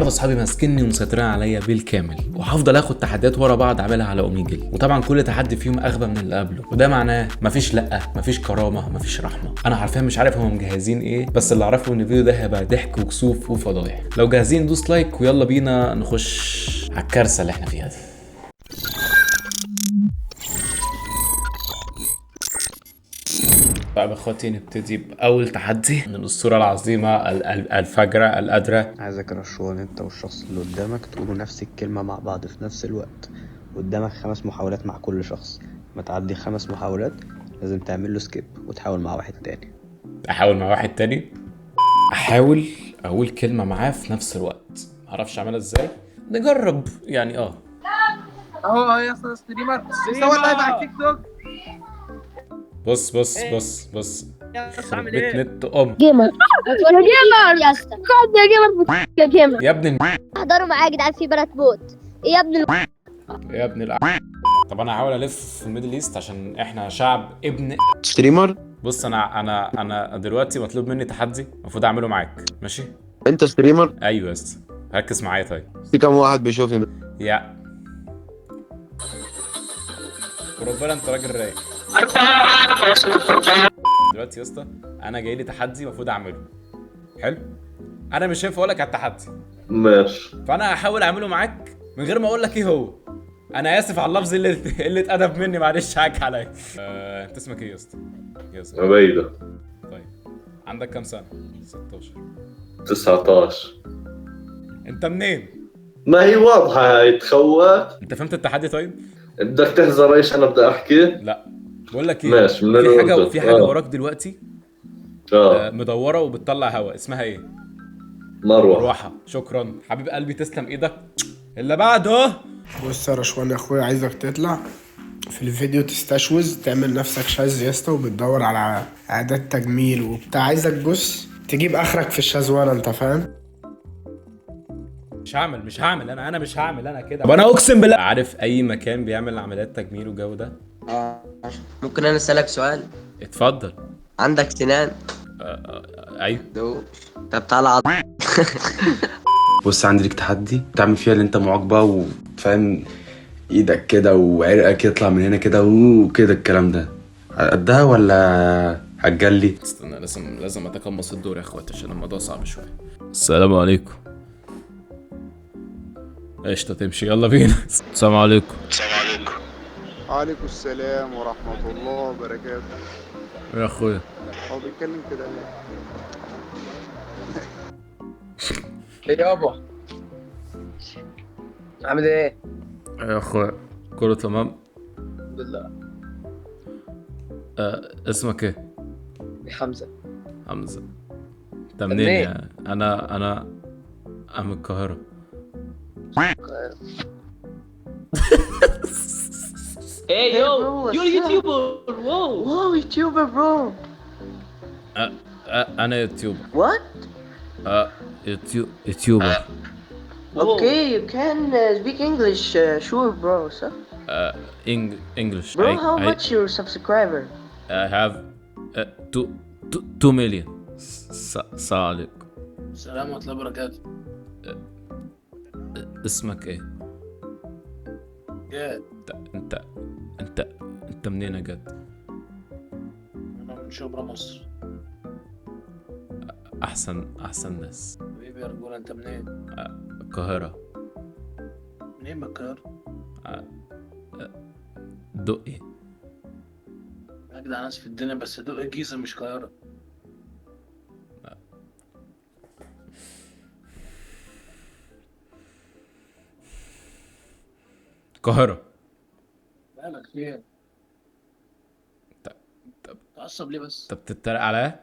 النهارده اصحابي ماسكيني ومسيطرين عليا بالكامل، وهفضل اخد تحديات ورا بعض اعملها على اوميجل، وطبعا كل تحدي فيهم اغبى من اللي قبله، وده معناه مفيش لأ، مفيش كرامة، مفيش رحمه. انا حرفيا مش عارف هم مجهزين ايه، بس اللي اعرفه ان الفيديو ده هيبقى ضحك وكسوف وفضايح. لو جاهزين دوس like ويلا بينا نخش على الكارثة اللي احنا فيها دي. طيب اخواتي نبتدي باول تحدي من الاسطورة العظيمة الفجرة القادره. عايزك يا رشوان انت والشخص اللي قدامك تقولوا نفس الكلمة مع بعض في نفس الوقت. قدامك 5 محاولات مع كل شخص، ما تعدي 5 محاولات لازم تعمل له skip وتحاول مع واحد تاني. احاول مع واحد تاني؟ احاول اقول كلمة معاه في نفس الوقت، معرفش اعملها ازاي، نجرب يعني. اهو يا اسطى streamer بيصور live على التيك توك. بص بص بص بص، يخرب بيت نت ام gamer يا gamer يا اسطى، اقعد يا gamer يا gamer يا ابن احضروا معايا يا جدعان، في بنات موت يا ابن يا ابن طب انا هحاول الف في ال Middle East عشان احنا شعب ابن streamer. بص انا دلوقتي مطلوب مني تحدي المفروض اعمله معاك، ماشي؟ انت streamer؟ ايوه يا اسطى، ركز معايا. طيب في كام واحد بيشوفني؟ يا وربنا انت راجل رايق. دلوقتي يا اسطى انا جاي لي تحدي المفروض اعمله، حلو؟ انا مش هينفع اقول لك على التحدي، ماشي؟ فانا هحاول اعمله معاك من غير ما اقول لك ايه هو. انا اسف على اللفظ اللي قلة ادب مني، معلش حقك عليا. انت اسمك ايه يا اسطى؟ يا عبيده. طيب عندك كام سنة؟ 16. 19. انت منين؟ ما هي واضحة هاي، تخوف. انت فهمت التحدي طيب؟ بدك تحزر ايش انا بدي احكي؟ لا بقول لك ايه، ماشي. من في حاجة، في حاجة وراك دلوقتي مدورة وبتطلع هواء، اسمها ايه؟ مروحة. مروحة، شكرا حبيب قلبي، تسلم ايدك. اللي بعده. بص يا رشوان يا اخويا، عايزك تطلع في الفيديو تستشوز، تعمل نفسك شاذ يا اسطى وبتدور على عادات تجميل وبتاع. عايزك بص تجيب اخرك في الشاذوانه، انت فاهم؟ مش هعمل، مش هعمل انا مش هعمل انا كده. طب انا اقسم بالله عارف اي مكان بيعمل عمليات تجميل وجو ده؟ ممكن انا اسالك سؤال؟ اتفضل. عندك سنان؟ ايوه. طب تعالى عض. بص عندي ليك تحدي تعمل فيها اللي انت معاقبه وفاهم ايدك كده وعرقك يطلع من هنا كده وكده، الكلام ده قدها ولا هتجلي؟ استنى، لازم اتقمص الدور يا اخواتي عشان الموضوع صعب شوية. السلام عليكم. قشطه تمشي، يلا بينا. السلام عليكم. السلام عليكم. وعليكم السلام ورحمة الله وبركاته. يا اخويا هو بيتكلم كده ليه؟ ايه يابا، عامل ايه؟ يا اخويا كله تمام الحمد لله. اسمك ايه؟ حمزة. حمزة، انت منين يعني؟ انا من القاهرة. Hey yo, you're a YouTuber. Whoa. Whoa, YouTuber bro. أنا YouTuber. What? YouTuber. Okay, you can speak English, sure bro, sir. English. Bro, how much your subscriber? I have 2 million. السلام عليكم. السلام ورحمة الله وبركاته. اسمك ايه؟ جاد. انت انت انت منين يا جاد؟ انا من شبرا مصر. احسن ناس. حبيبي يا رجولة، انت منين؟ القاهرة. منين من القاهرة؟ دقي. اجدع ناس في الدنيا، بس دقي الجيزة مش القاهرة. القاهرة. مالك فين؟ طب تعصب ليه بس؟ طب تتريق عليا؟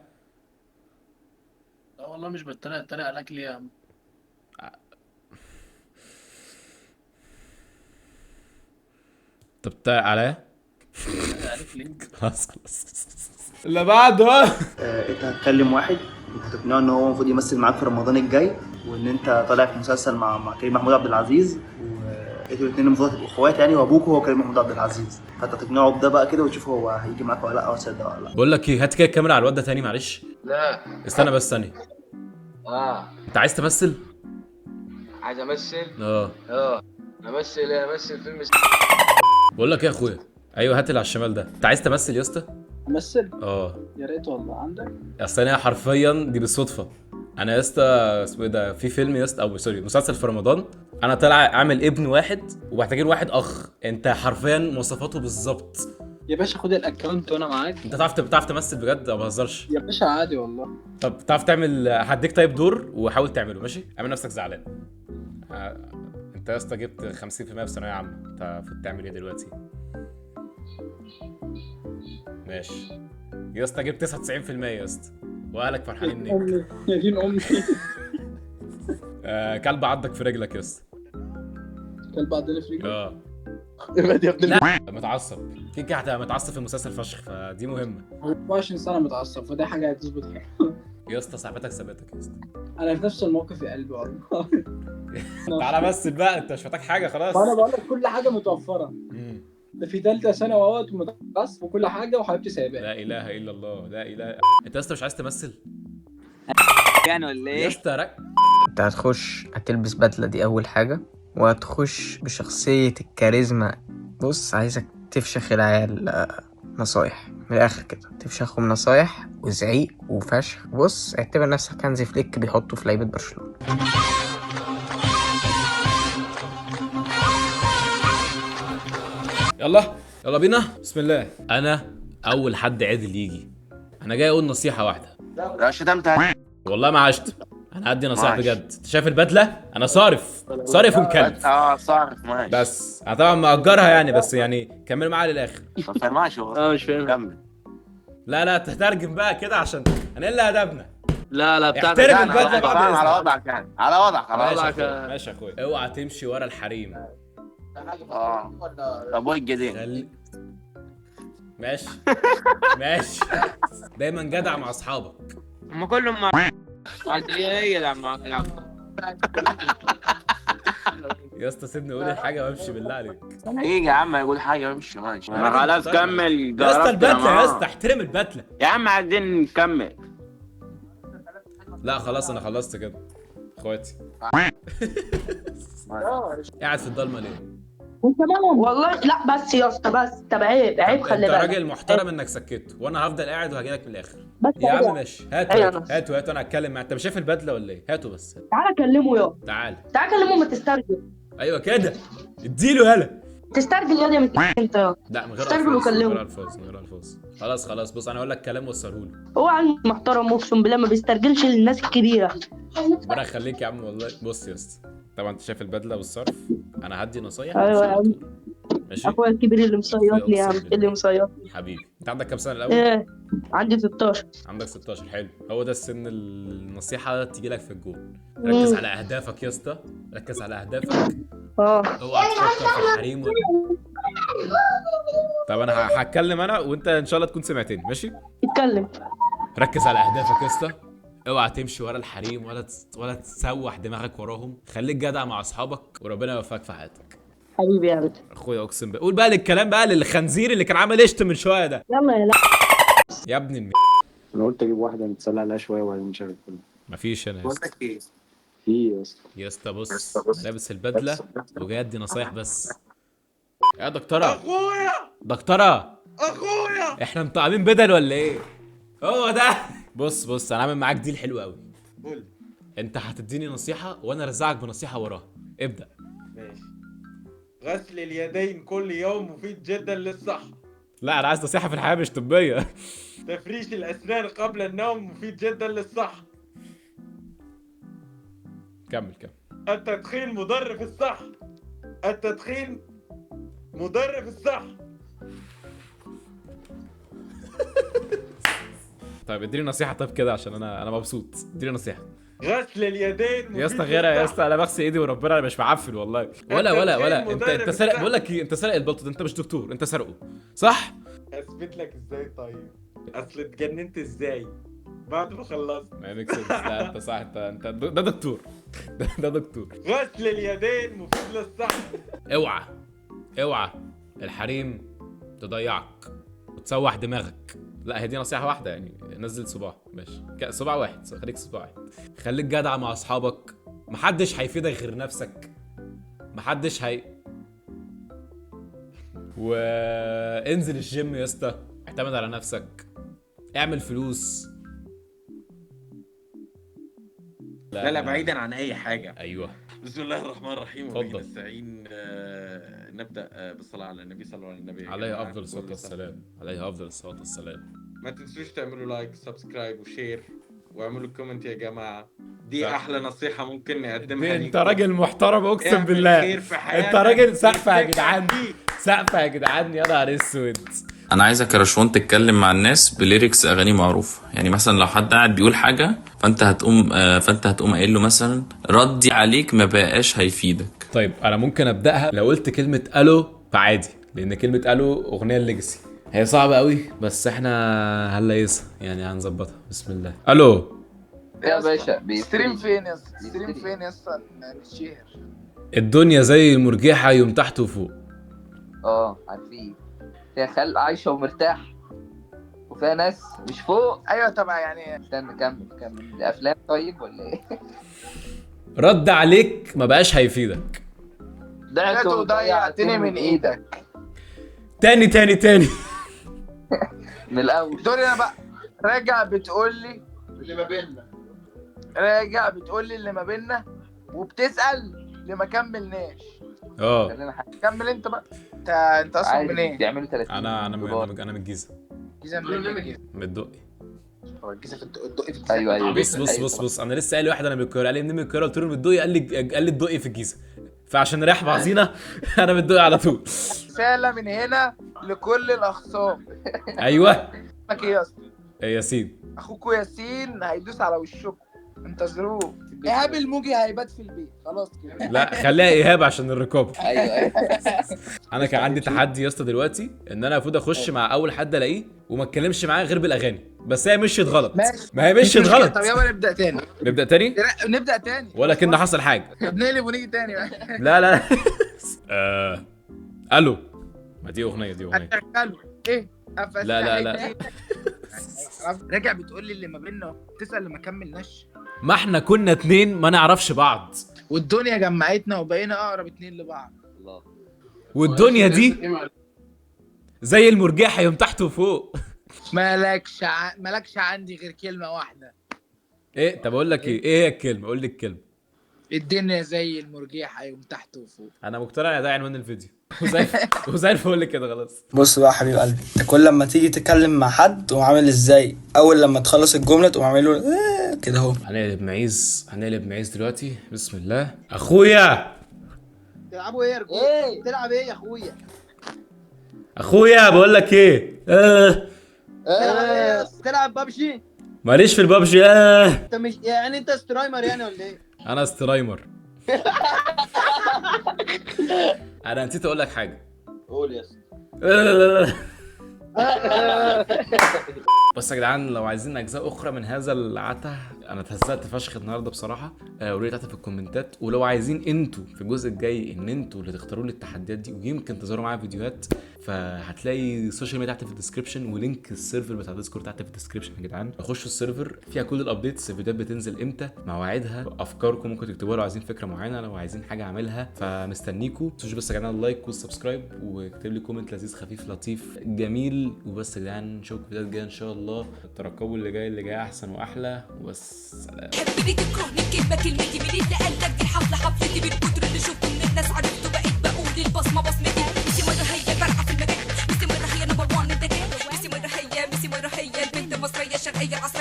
لا والله مش بتريق، اتريق عليك ليه يا عم؟ طب تتريق عليا؟ اتريق عليك ليه؟ خلاص خلاص. اللي بعده. انت هتكلم واحد وهتقنعه ان هو المفروض يمثل معاك في رمضان الجاي، وان انت طالع في مسلسل مع كريم محمود عبد العزيز، انتوا الاثنين المفروض تبقوا اخوات يعني، وابوك هو كريم محمود عبد العزيز، فانت تقنعه بده بقى كده وتشوف هو هيجي معاك ولا لا، او هتصدق ولا لا. بقول لك ايه، هات كده الكاميرا على الواد ده تاني معلش. لا استنى بس ثانية. انت عايز تمثل؟ عايز امثل؟ اه امثل فيلم. بقول لك ايه يا اخويا؟ ايوه هات اللي على الشمال ده. انت عايز تمثل يا اسطى؟ امثل؟ اه يا ريت والله. عندك؟ اصل انا حرفيا دي بالصدفة، انا يا اسطى اسمه ايه ده، في فيلم يا اسطى او sorry مسلسل في رمضان، انا طالع اعمل ابن واحد ومحتاجين واحد اخ، انت حرفيا مواصفاته بالظبط. يا باشا خد ال account وانا معاك. انت بتعرف تمثل بجد؟ ما بهزرش يا باشا عادي والله. طب بتعرف تعمل؟ هديك طيب دور وحاول تعمله، ماشي؟ اعمل نفسك زعلان. انت يا اسطى جبت 50% في ثانوية عامة، انت المفروض تعمل ايه دلوقتي؟ ماشي يا اسطى، جبت 99% يا اسطى، واهلك فرحانين بيك. يا دين امي. كلب عضك في رجلك يا اسطى. كلب عضني في رجلي؟ اه. ابعد يا ابن. لا متعصب كده، هتبقى متعصب في المسلسل فشخ، فدي مهمة. 24 سنة متعصب، فده حاجة هتظبط يا اسطى. صاحبتك سابتك يا اسطى. انا في نفس الموقف يا قلبي والله. تعالى بس بقى، انت مش محتاج حاجة خلاص. انا بقول لك كل حاجة متوفرة. ده في ثالثة ثانوي اهوت ومتعصب وكل حاجة، وحبيبتي سايباه. لا اله الا الله، لا اله. انت يا اسطى مش عايز تمثل يعني ولا ايه يا اسطى؟ انت هتخش هتلبس بدله، دي اول حاجة، وهتخش بشخصية الكاريزما. بص عايزك تفشخ العيال نصايح من الاخر كده، تفشخهم نصايح وزعيق وفشخ. بص اعتبر نفسك هانزي فليك بيحطه في لعيبة برشلونة. يلا يلا بينا، بسم الله. انا اول حد عدل يجي، انا جاي اقول نصيحة واحدة. لا شتمت والله ما عشت، انا هدي نصيحة بجد. انت شايف البدلة؟ انا صارف صارف ومكلف. صارف ماشي، بس انا طبعا مأجرها يعني، بس يعني كملوا معايا للاخر. طب ماشي. مش فاهم. كمل. لا تترجم بقى كده عشان هنقل ادبنا. لا بتاعتك. احترم البدلة بعد اذنك. على وضعك يعني، على وضعك على وضعك. ماشي يا اخويا، اوعى تمشي ورا الحريم. طب وايه الجديد؟ ماشي ماشي. دايما جدع مع اصحابك. هم كلهم مع ايه يا عم؟ يا اسطى سيبني اقول الحاجة وامشي بالله عليك. هيجي يا عم يقول حاجة وامشي. ماشي خلاص كمل. يا اسطى البدلة يا اسطى، احترم البدلة يا عم، عايزين نكمل. لا خلاص انا خلصت كده اخواتي. قاعد في الضلمة ليه؟ انت مالك والله. لا بس يا اسطى بس. طب عيب عيب، خلي بالك. انت راجل محترم انك سكت، وانا هفضل قاعد وهجي لك من الاخر يا عم. ماشي هاتوا هاتوا هاتوا، انا هتكلم معاك. انت مش شايف البدلة ولا ايه؟ هاتوا بس. تعالى كلمة يا تعالى تعالى كلمة، ما تسترجل. ايوه كده، اديله. يلا تسترجل يا انت. لا من غير الفاظ، من غير الفاظ، من غير الفاظ. خلاص خلاص بص، انا هقول لك كلام وصله له. هو عم محترم اقسم بالله، ما بيسترجلش للناس الكبيرة. ربنا يخليك يا عم والله. بص يا اسطى، طبعا انت شايف البدلة والصرف، انا هدي نصايح. ايوه يا عم. ماشي. اخويا الكبير اللي مصيطني يا عم، اللي مصيطني حبيبي. انت عندك كام سنة الاول؟ ايه عندي 16. عندك 16، حلو. هو ده السن النصيحة تيجي لك في الجون. ركز على اهدافك يا اسطى، ركز على اهدافك. اوعى تفكر في الحريم طب انا هتكلم انا وانت ان شاء الله تكون سمعتني. ماشي؟ اتكلم. ركز على اهدافك يا اسطى، اوعى تمشي ورا الحريم ولا تسوح دماغك وراهم، خليك جدع مع اصحابك وربنا يوفقك في حياتك. حبيبي يا عبد اخويا اقسم بالله. قول بقى للكلام بقى للخنزير اللي كان عامل يشتم من شوية ده. يلا يا لا يا ابن انا قلت اجيب واحدة نتسلى عليها شوية وبعدين نشغل كله. مفيش. انا يا اسطى في يا اسطى يا اسطى بص، لابس البدلة وجاي ادي نصايح بس. يا دكتورة، اخويا دكتورة، اخويا احنا مطعمين بدل ولا ايه؟ هو ده. بص بص، انا عامل معاك ديل حلو قوي. قول. انت هتديني نصيحة وانا ارزعك بنصيحة وراها. ابدا. ماشي. غسل اليدين كل يوم مفيد جدا للصحة. لا انا عايز نصيحة في الحياة مش طبية. تفريش الاسنان قبل النوم مفيد جدا للصحة. كمل كمل. التدخين مضر في الصحة. التدخين مضر في الصحة. طيب اديني نصيحة طيب كده عشان انا مبسوط. اديني نصيحة. غسل اليدين يا اسطى غيرها يا اسطى، انا بغسل ايدي وربنا انا مش معفن والله. ولا ولا ولا انت سارق. بقول لك ايه، انت سارق البلطو ده، انت مش دكتور، انت سارقه صح؟ اثبت لك ازاي طيب؟ اصل اتجننت ازاي بعد ما خلصت؟ ما make sense. لا انت صح، انت ده دكتور. ده دكتور. غسل اليدين مفيد للصحة. اوعى اوعى الحريم تضيعك وتسوح دماغك. لا هي دي نصيحة واحدة يعني، نزل صباع ماشي، صباع واحد، خليك صباع واحد. خليك جدع مع اصحابك محدش هيفيدك غير نفسك، محدش هي. وانزل الجيم يا اسطى، اعتمد على نفسك، اعمل فلوس. لا لا بعيدا عن اي حاجة. ايوه. بسم الله الرحمن الرحيم وبه نستعين. نبدا بالصلاة على النبي، صلى الله على النبي، عليه افضل الصلاة والسلام، عليه افضل الصلاة والسلام. ما تنسوش تعملوا like، subscribe و share، واعملوا comment يا جماعة. دي احلى نصيحة ممكن نقدمها ليكم. انت راجل محترم اقسم بالله، انت راجل سقفه يا جدعان، سقفه يا جدعان، يا نهار اسود. انا عايزك يا رشوان تتكلم مع الناس ب lyrics اغاني معروفة، يعني مثلا لو حد قاعد بيقول حاجة فانت هتقوم قايل له مثلا ردي عليك ما بقاش هيفيدك. طيب انا ممكن ابداها لو قلت كلمة الو فعادي، لان كلمة الو اغنية الليجاسي، هي صعبة قوي بس احنا هنلاقيها يعني، هنظبطها. بسم الله. الو يا باشا، stream فين يا اسطى؟ stream فين يا اسطى؟ نتشهر. الدنيا زي المرجحة يوم تحت وفوق. عارفين فيها خلق عايشه ومرتاح وفيها ناس مش فوق. ايوه طبعا يعني. استنى كمل الافلام طيب ولا ايه؟ رد عليك ما بقاش هيفيدك، ضعت وضيعتني من ايدك. تاني تاني تاني من الاول. دوري انا بقى. راجع بتقول لي اللي ما بيننا، راجع بتقول لي اللي ما بيننا، وبتسأل لما كملناش. كمل انت بقى. انت اصلا منين؟ بيعملوا 30. انا من الجيزة. الجيزة منين؟ من الدقي. هو الجيزة في الدقي في الجيزة؟ ايوه. بص بص بص بص، انا لسه قايل لواحد انا من القاهرة، قال لي منين من القاهرة؟ قلت له من الدقي، قال لي الدقي في الجيزة، فعشان نريح بعضينا انا من الدقي على طول. رسالة من هنا لكل الاخصام. ايوه. اسمك ايه يا اسطى؟ ياسين. اخوكوا ياسين هيدوس على وشكم، انتظروه. ايهاب الموجي هيبات في البيت خلاص كده. لا خليها ايهاب عشان الركاب. ايوه. انا كان عندي تحدي يا اسطى دلوقتي، ان انا المفروض اخش مع اول حد الاقيه وما اتكلمش معاه غير بالاغاني، بس هي مشيت غلط. ما هي مشيت غلط. طب يلا نبدا تاني. نبدا تاني؟ نبدا تاني ولا كنا حصل حاجة. بنقلب ونيجي تاني. لا لا. الو، ما دي اغنية، دي اغنية. ايه؟ لا لا لا. راجع بتقول لي اللي ما بيننا، تسأل لما كملناش. ما احنا كنا اتنين ما نعرفش بعض، والدنيا جمعتنا وبقينا اقرب اتنين لبعض. الله. والدنيا دي زي المرجحة يوم تحت وفوق. مالكش عندي غير كلمة واحدة. ايه؟ طب اقول لك ايه؟ ايه هي الكلمة؟ قول لي الكلمة. الدنيا زي المرجحة يوم تحت وفوق. انا مقتنع ان ده عنوان الفيديو. وزي الفل كده خلاص. بص بقى يا حبيب قلبي، انت كل لما تيجي تتكلم مع حد تقوم عامل ازاي؟ اول لما تخلص الجملة تقوم عامل له كده اهو. هنقلب معيز، هنقلب معيز دلوقتي. بسم الله. اخويا تلعبوا ايه يا رجوله؟ تلعب ايه يا اخويا؟ اخويا بقول لك ايه؟ تلعب بابجي؟ ماليش في البابجي. انت مش يعني انت streamer يعني ولا ايه؟ انا streamer. انا نسيت اقول لك حاجة. قول يا اسطى. بس يا جدعان لو عايزين اجزاء اخرى من هذا العته، انا اتهزقت فشخ النهارده بصراحة. قولوا لي تحت في الكومنتات، ولو عايزين انتوا في الجزء الجاي ان انتوا اللي تختاروا لي التحديات دي ويمكن تظهروا معايا فيديوهات، فهتلاقي ال social media تحت في ال description و link ال server بتاع ديسكورد تحت في ال description يا جدعان. خشوا ال server، فيها كل ال updates، الفيديوهات بتنزل امتى، مواعيدها، افكاركم ممكن تكتبوها لو عايزين فكرة معينة، لو عايزين حاجة اعملها، فمستنيكوا. ما تنسوش بس يا جدعان ال like وال subscribe، واكتب لي comment لذيذ خفيف لطيف جميل. وبس يا جدعان نشوفكم في فيديوهات جاية ان شاء الله. ترقبوا اللي جاي، اللي جاي احسن واحلى. وبس سلام. حبني تكرهني كلمة كلمتي من اللي قالك دي الحفلة حفلتي، من كتر اللي شفته من الناس عرفته بقيت بقول البصمة بصمتي. ميسي مرة هي الفرقة في المجال، ميسي مرة هي number 1 in the game، ميسي مرة هي، ميسي مرة هي البنت المصرية الشرقية العصرية.